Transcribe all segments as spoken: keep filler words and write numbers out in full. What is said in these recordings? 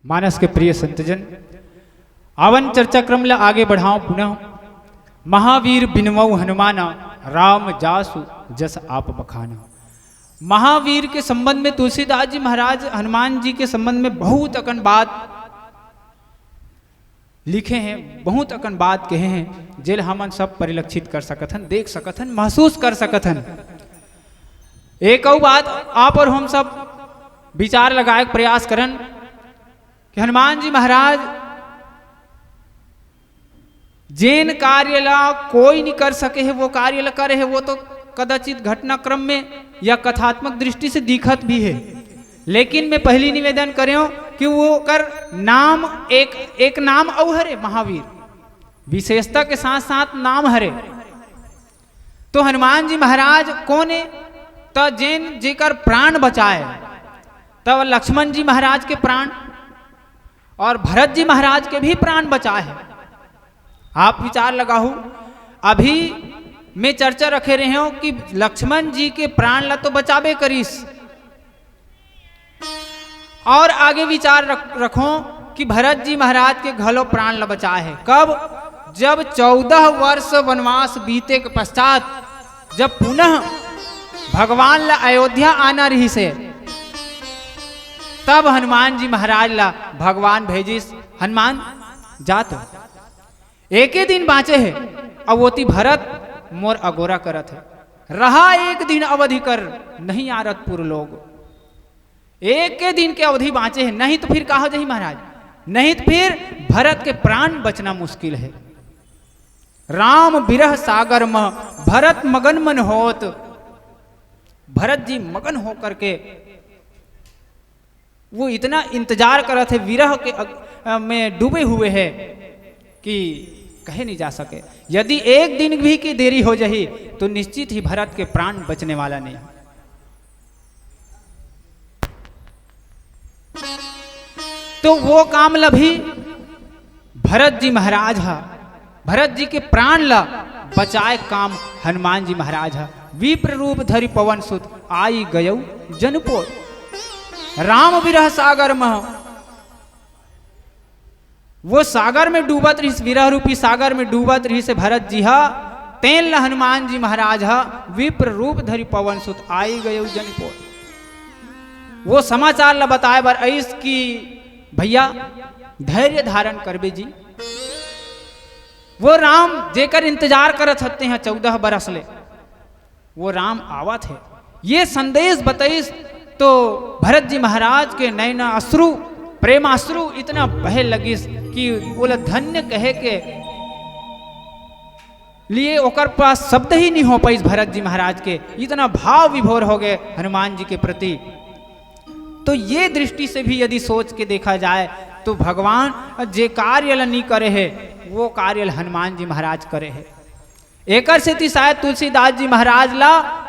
मानस के प्रिय संतजन, आवन चर्चा क्रम ला आगे बढ़ाओ पुनः। महावीर बिनवऊ हनुमाना, राम जासु जस आप बखाना। महावीर के संबंध में तुलसीदास जी महाराज हनुमान जी के संबंध में बहुत अकन बात लिखे हैं, बहुत अकन बात कहे हैं, जेल हमन सब परिलक्षित कर सकत हन, देख सकत हन, महसूस कर सकत हन। एक अउ बात आप और हम सब विचार लगाए के प्रयास करन कि हनुमान जी महाराज जेन कार्य ला कोई नहीं कर सके है, वो कार्य ला करे है, वो तो कदाचित घटनाक्रम में या कथात्मक दृष्टि से दिखत भी है। लेकिन मैं पहली निवेदन करेंव कि वो कर नाम एक, एक नाम अउ हरे महावीर, विशेषता के साथ साथ नाम हरे। तो हनुमान जी महाराज कोन ए? त जेन जेकर प्राण बचाए, तब लक्ष्मण जी महाराज के प्राण और भरत जी महाराज के भी प्राण बचाए है। आप विचार लगाहू, अभी मैं चर्चा रखे रहे हूं कि लक्ष्मण जी के प्राण ला तो बचाबे करिस, और आगे विचार रख, रखो कि भरत जी महाराज के घलो प्राण ला बचाए है। कब? जब चौदह वर्ष वनवास बीते के पश्चात जब पुनः भगवान ला अयोध्या आना रहिसे, तब हनुमान जी महाराज ला भगवान भेजिस, "हनुमान, जा तो, एके दिन बाँचे हे, अउ ओती भरत मोर अगोरा करत हे। रहा एक दिन अवधि कर, नहीं आरतपुर लोग।" एके दिन के अवधि बाँचे हे, नहीं तो फिर का हो जाही महाराज? नहीं तो फिर भरत के प्राण बचना मुश्किल हे। राम विरह सागर म भरत मगन मन होत। भरत जी मगन होकर के वो इतना इंतजार करत हे, विरह के अग-, अ, में डूबे हुए हे कि कहे नहीं जा सके। यदि एक दिन भी की देरी हो जाही तो निश्चित ही भरत के प्राण बचने वाला नहीं। तो वो काम ला भी भरत जी महाराज हा, भरत जी के प्राण ला बचाए काम हनुमान जी महाराज हा। विप्र रूप धरि पवन सुत आई गयउ जनपोत। राम विरह सागर मह, वो सागर में डूबत रहिस, विरह रूपी सागर में डूबत रहिस भरत जी हा, तेन ला हनुमान जी महाराज हा विप्र रूप धरि पवन सुत आई गयउ जनपोत। वो समाचार ला बताए बर आइस कि भैया, धैर्य धारण करबे जी। वो राम जेकर इंतजार करत हते हैं चौदह बरस ले, वो राम आवत हे, ये संदेश बताइस तो भरत जी महाराज के नैना अश्रु, प्रेमाश्रु इतना बहे लगिस कि ओला धन्य कहे के लिए ओकर पास शब्द ही नहीं हो पाइस भरत जी महाराज के, इतना भाव विभोर हो गए हनुमान जी के प्रति। तो ये दृष्टि से भी यदि सोच के देखा जाए तो भगवान जे कार्य ला नहीं करे हे, वो कार्य ला हनुमान जी महाराज करे हे। एकर सेती शायद तुलसीदास जी महाराज ला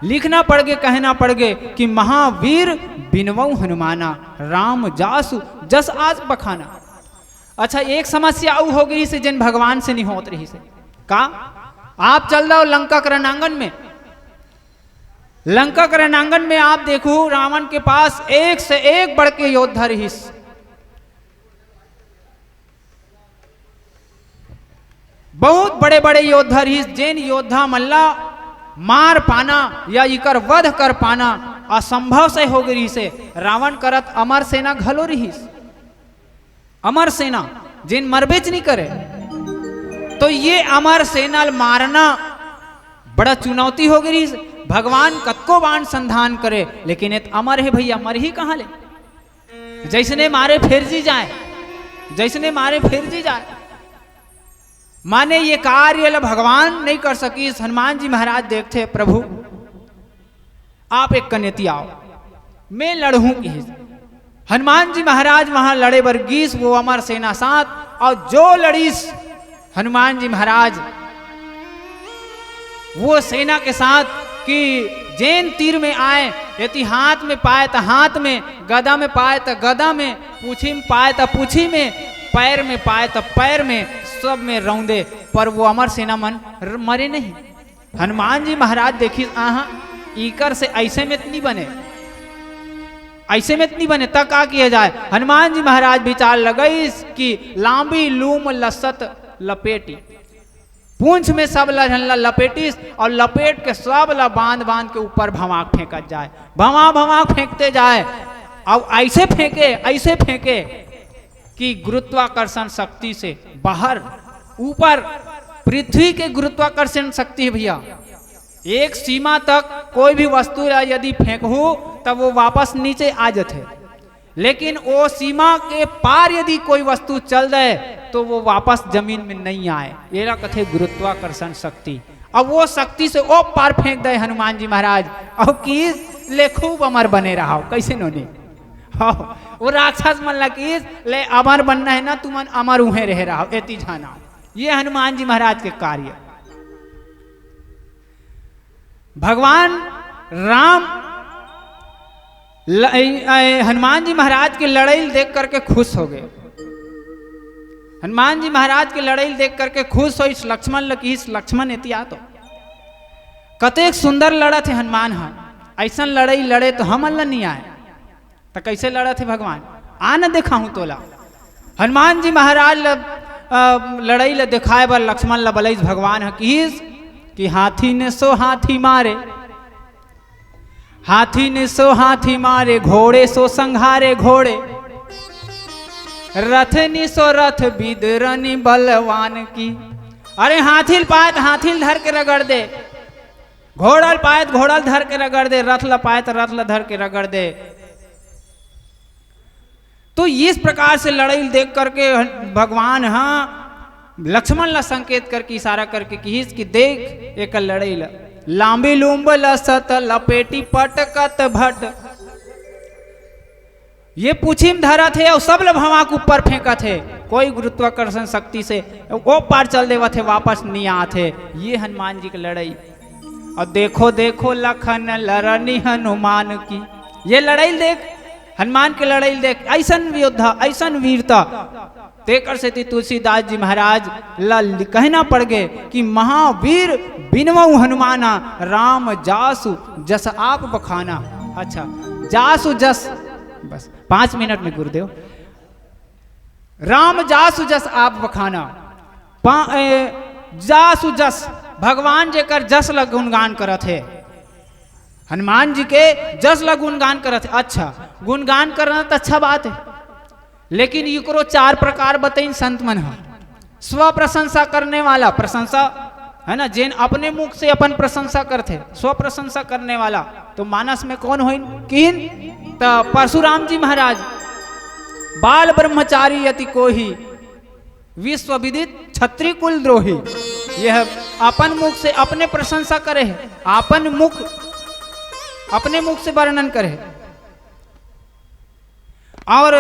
लिखना पड़ गे, कहना पड़ गे कि महावीर बिनवउ हनुमाना, राम जासु जस आस बखाना। अच्छा, एक समस्या अउ हो गई से, जेन भगवान से नहीं होत रहिस हे। का? आप चल जाओ लंका के रणांगन में, लंका के रणांगन में आप देखो, रावण के पास एक से एक बढ़ के योद्धा रहिस, बहुत बड़े-बड़े योद्धा रहिस, जेन योद्धा मन ला मार पाना या इकर वध कर पाना असंभव से हो गई रहिस हे। रावण करत अमर सेना घलो रहिस, अमर सेना, जेन मरबेच नहीं करे। तो ये अमर सेना ल मारना बड़ा चुनौती हो गई रहिस। भगवान कतको बाण संधान करे, लेकिन ये त अमर हे भैया, मरही कहाँ ले? जैसने मारे फेर जी जाए, जैसने मारे फेर जी जाए। माने ये कार्य ल भगवान नहीं कर सकिस। हनुमान जी महाराज देखथे, "प्रभु, आप एक कनेती आओ, मैं लड़हूं," किहिस। हनुमान जी महाराज वहां लड़े बर गीस, वो अमर सेना साथ, और जो लड़ीस हनुमान जी महाराज वो सेना के साथ कि जेन तीर में आए, यदि हाथ में पाए त हाथ में, गदा में पाए त गदा में, पूछी में पाए त पूछी में, पैर में पाए त पैर में, सब में रौंदे, पर वो अमर सेना मन र-, मरे नहीं। हनुमान जी महाराज देखिस, आहा, इकर से ऐसे में त नहीं बने। ऐसे में त नइ बने, त का किया जाए? हनुमान जी महाराज विचार लगइस कि लांबी लूम लसत लपेटी, पूंछ में सब ला झन ला लपेटिस और लपेट के सब ला बांध बांध के ऊपर भवाक फेंकत जाए, भवा भवाक फेंकते जाए। अब ऐसे फेंके, ऐसे फेंके कि गुरुत्वाकर्षण शक्ति से बाहर, ऊपर पृथ्वी के गुरुत्वाकर्षण शक्ति है भैया, एक सीमा तक कोई भी वस्तु ला यदि फेंकहू, तब वो वापस नीचे आ जाथे। लेकिन वो सीमा के पार यदि कोई वस्तु चल दे, तो वो वापस जमीन में नहीं आए। ये ला कथे गुरुत्वाकर्षण शक्ति। अब वो शक्ति से ओ पार फेंक दे हनुमान जी महाराज, और किहिस, "ले खूब अमर बने रहो।" कैसे नोनी? हाँ, वो राक्षस मन ला किहिस, "ले अमर बनना है ना, तुमन अमर उहें रहे रहो, एती झन आओ।" ये हनुमान जी महाराज के कार्य। भगवान राम ल-, ए, ए, हनुमान जी महाराज के लड़ई ल देख करके खुश हो गए। हनुमान जी महाराज के लड़ई ल देख करके खुश होइस, लक्ष्मण ल किहिस, "लक्ष्मण, एती आ तो, कतेक सुंदर लड़त हे हनुमान ह, अइसन लड़ई लड़े तो हमन ल नइ आए।" त कैसे लड़त हे भगवान? आ न देखाहूं तोला। हनुमान जी महाराज ल, अ, लड़ई ल देखाए बर लक्ष्मण ल बलइस भगवान ह, किहिस कि हाथी ने सो हाथी मारे, हाथी ने सो हाथी मारे, घोड़े सो संघारे घोड़े, रथ नि सो रथ बिदरनि बलवान की। अरे हाथी ल पाए त हाथी ल धर के रगड़ दे, घोड़ा ल पाए त घोड़ा ल धर के रगड़ दे, रथ ल पाए त रथ ल धर के रगड़ दे। तो इस प्रकार से लड़ई ल देख करके भगवान ह लक्ष्मण ला संकेत करके, इशारा करके किहिस कि देख एकर लड़ई ल, लांबी लूंब लसत लपेटी पटकत भट। ये पूछी म धरत हे अउ सब ल भवाक ऊपर फेंकत हे, कोई गुरुत्वाकर्षण शक्ति से ओ पार चल देवत हे, वापस नइ आत हे। ये हनुमान जी के लड़ई। अउ देखो देखो लखन लरनी हनुमान की, ये लड़ई ल देख, हनुमान के लड़ई ल देख, अइसन योद्धा, अइसन वीरता। तेकर सेती तुलसीदास जी महाराज ला लि-, कहना पड़ गे कि महावीर बिनवउ हनुमाना, राम जासु जस आप बखाना। अच्छा, जासु जस, बस पाँच मिनट में गुरुदेव, राम जासु जस आप बखाना, पा-, ए, जासु जस, भगवान जेकर जस ल गुणगान करत हे, हनुमान जी के जस ल गुणगान करत हे। अच्छा, गुणगान करना त अच्छा बात हे, लेकिन इकरो चार प्रकार बतइन संत मन ह। स्व प्रशंसा करने वाला, प्रशंसा है ना, जेन अपने मुख से अपन प्रशंसा करथे, स्व प्रशंसा करने वाला, तो मानस में कोन होइन? किहिन? त परशुराम जी महाराज, "बाल ब्रह्मचारी अति कोही, विश्व विदित क्षत्रिय कुल द्रोही।" यह अपन मुख से अपने प्रशंसा करे हे, अपन मुख, अपने मुख से वर्णन करे हे। और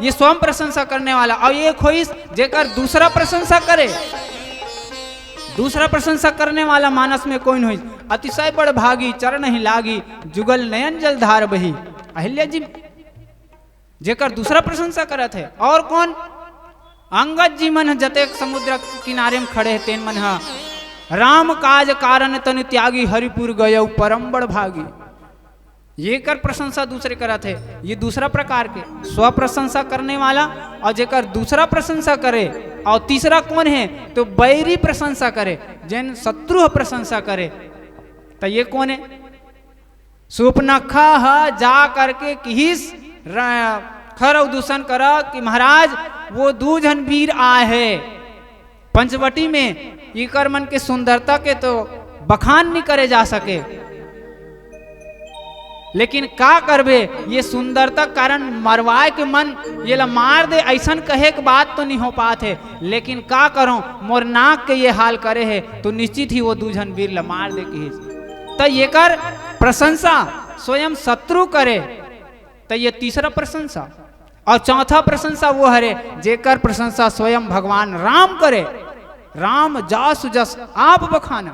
ये स्वयं प्रशंसा करने वाला, और एक होइस जेकर दूसरा प्रशंसा करे, दूसरा प्रशंसा करने वाला मानस में कोइन होइस? "अतिशय बड़ भागी चरण ही लागी, जुगल नयन जल धार बही।" अहिल्या जी जेकर दूसरा प्रशंसा करत हे। और कोन? अंगद जी मन ह जतेक समुद्र किनारे में खड़े हे, तेन मन ह, "राम काज कारण तनु त्यागी, हरिपुर गयउ परम बड़ भागी।" ये कर प्रशंसा दूसरे करत हे, ये दूसरा प्रकार के स्व प्रशंसा करने वाला। और जेकर दूसरा प्रशंसा करे और तीसरा कोन हे? तो बैरी प्रशंसा करे, जेन शत्रु ह प्रशंसा करे। त ये कोन हे? सुपनखा ह जा करके किहिस र-, खर अउ दूषण करा कि महाराज, वो दू झन वीर आए हे पंचवटी में, इकर मन के सुंदरता के तो बखान नइ करे जा सके, लेकिन का करबे, ये सुंदरता कारण मरवाए के मन, ये ला मार दे, अइसन कहे के बात तो नइ हो पात हे, लेकिन का करो, मोर नाक के ये हाल करे हे, तो निश्चित ही वो दू झन वीर ला मार दे किहिस। त येकर प्रशंसा स्वयं शत्रु करे, त ये तीसरा प्रशंसा। और चौथा प्रशंसा वो हरे, जेकर प्रशंसा स्वयं भगवान राम करे, "राम जासु जस आप बखाना।"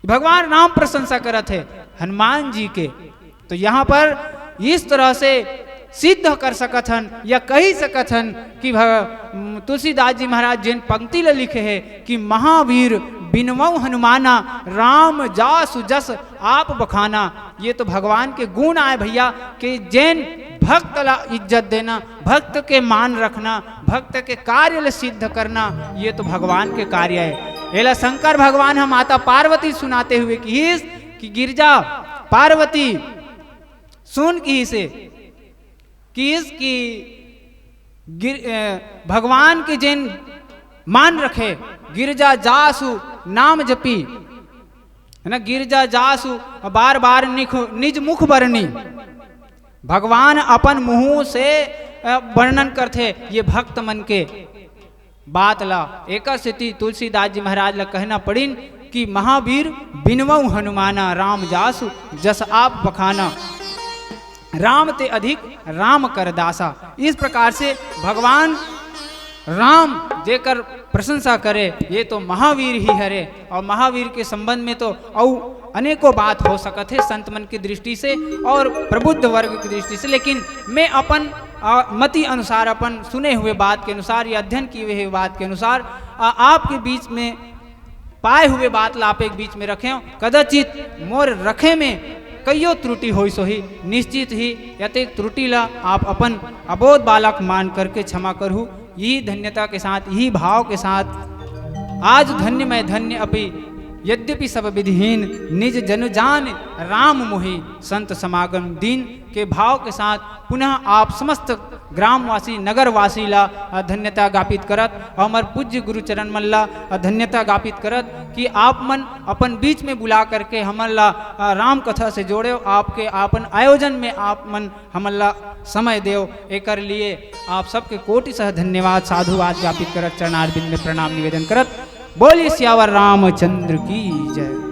भगवान राम प्रशंसा करत हे हनुमान जी के। तो यहाँ पर इस तरह से सिद्ध कर सकत हन या कहि सकत हन कि भग-, तुलसीदास जी महाराज जेन पंक्ति ल लिखे हे कि "महावीर बिनवउ हनुमाना, राम जासु जस आप बखाना, ये तो भगवान के गुण आय भैया, कि जेन भक्त ला इज्जत देना, भक्त के मान रखना, भक्त के कार्य ला सिद्ध करना, ये तो भगवान के कार्य है। एला शंकर भगवान ह माता पार्वती सुनाते हुए किहिस कि गिरजा पार्वती सुन किहिसे, किहिस कि गिर-, अ, भगवान के जेन मान रखे, गिरजा जासु नाम जपी, है ना, गिरजा जासु बार बार निख-, निज मुख बरनी। भगवान अपन मुंह से, अ, वर्णन करथे ये भक्त मन के बात ला। एकर सेती तुलसीदास जी महाराज ला कहना पड़िन कि महावीर बिनवउ हनुमाना, राम जासु जस आप बखाना। राम ते अधिक राम कर दासा। इस प्रकार से भगवान राम जेकर प्रशंसा करे, ये तो महावीर ही हरे। और महावीर के संबंध में तो अउ अनेकों बात हो सकत हे संत मन की दृष्टि से और प्रबुद्ध वर्ग की दृष्टि से, लेकिन मैं अपन, अ, मति अनुसार, अपन सुने हुए बात के अनुसार या अध्ययन किए हुए बात के अनुसार, अ, आपके बीच में पाए हुए बात ला आप एक बीच में रखें। कदाचित मोर रखे में कइयो त्रुटि होइस होही, निश्चित ही यतेक त्रुटि ला आप अपन अबोध बालक मान करके क्षमा करहु। यही धन्यता के साथ, यही भाव के साथ, आज धन्य मैं धन्य अपि, यद्यपि सब विधिहीन, निज जनु जान राम मोहि संत समागम दीन के भाव के साथ पुनः आप समस्त ग्रामवासी, नगरवासी ला, अ, धन्यता ज्ञापित करत, हमर पूज्य गुरुचरण मन ला, अ, धन्यता ज्ञापित करत कि आप मन अपन बीच में बुला करके हमन ला, अ, राम कथा से जोड़ेव, आपके अपन आयोजन में आप मन हमन ला समय देव। एकर लिए आप सबके कोटि सह धन्यवाद, साधुवाद ज्ञापित करत, चरणारविंद में प्रणाम निवेदन करत, बोलिए सियावर रामचंद्र की जय।